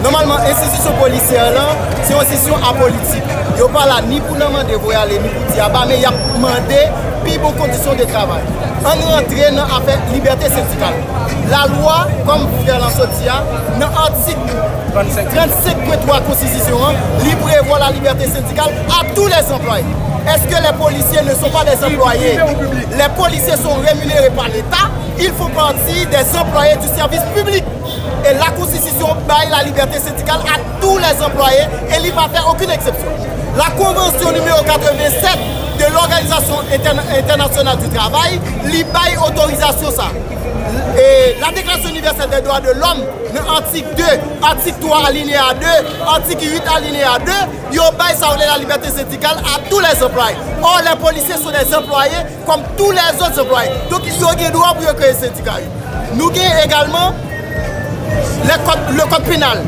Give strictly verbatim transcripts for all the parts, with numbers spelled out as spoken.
Nòmalman, enstitisyon polisyè lan, se yon enstitisyon apolitik. Yo pa la ni pou nan mande voye ale, ni pou di aba, men y ap mande pi bon kondisyon de travay. Ann rantre nan afè libète sendikal. Lalwa, kòm frè lan sot di a, nan atik trannsenk pwen twa konstitisyon an, li prevwa la libète sendikal à tous les employés. Est-ce que les policiers ne sont pas des employés? Les policiers sont rémunérés par l'État, ils font partie des employés du service public. E la konstitisyon bay la libète sendikal a tou lè anplwaye e li pa fè okenn eksepsyon. La konvansyon nimewo katrevennsèt de l'Organisation Interna- Internationale du Travail, li bay otorizasyon sa. E la Déclaration Universelle des Droits de l'Homme, nan atik de, atik twa alineya de, atik uit alineya de, yo bay sa yo rele la libète sendikal a tou lè anplwaye. Or, les policiers sont des employés comme tous les autres employés. Donk, yo gen dwa pou yo kreye sendika yo. Nou gen egalman le code, le code pénal.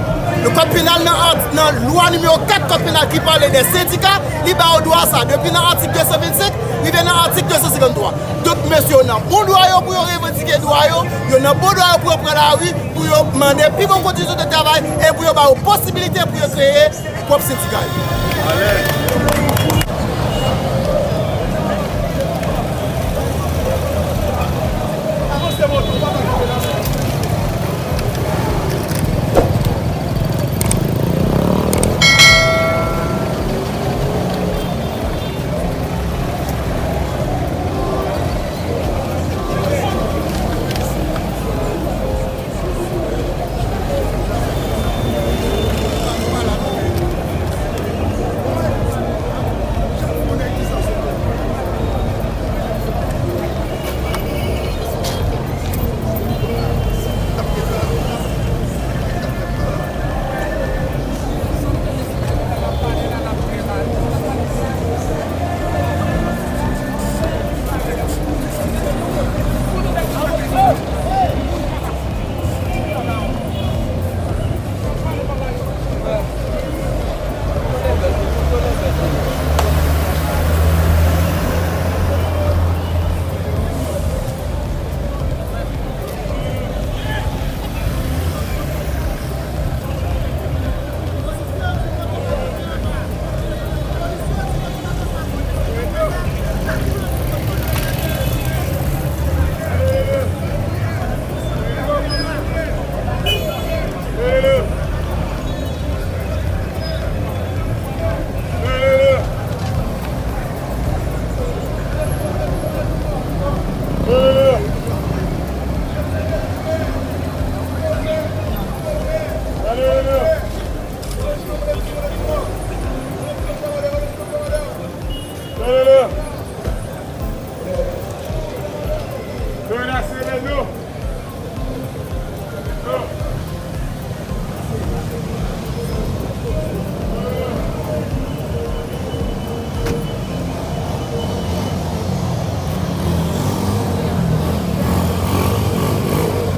Le code pénal nan art- nan lwa nimewo kat code pénal ki pale de sendika, li ba yo dwa sa. Depi nan atik de san vennsenk, rive nan atik de san senkanntwa. Donk, mesye yo nan bon dwa yo pou yo revandike dwa yo, yo nan bon dwa yo pou yo pran lari, pou yo mande pi bon kondisyon de travay e pou yo ba yo posibilite pou yo kreye pwòp sendika yo.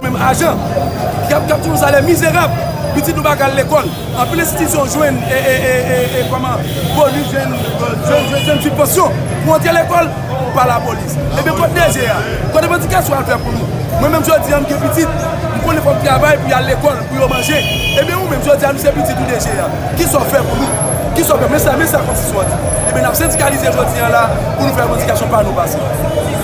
Menm ajan. k ap, k ap touche yon salè mizerab. Pitit nou pa ka al lekòl. Anpil enstitisyon jwenn e, e, e, e, e kòman, boni, jwenn, jwenn, jwenn, jwenn sibvansyon pou antre lekòl pa lapolis. Ebyen, kote DG a? Kote revandikasyon al fè pou nou? Mwen menm jodi a, m gen pitit, m konnen fò m travay pou y al lekòl, pou yo manje. Ebyen, ou menm jodi a, nou se pitit ou DG a. Kisa w fè pou nou? Kisa w fè? Men sa, men sa konstitisyon an di. Ebyen, n ap sendikalize jodi a la pou nou fè revandikasyon pa nou pase.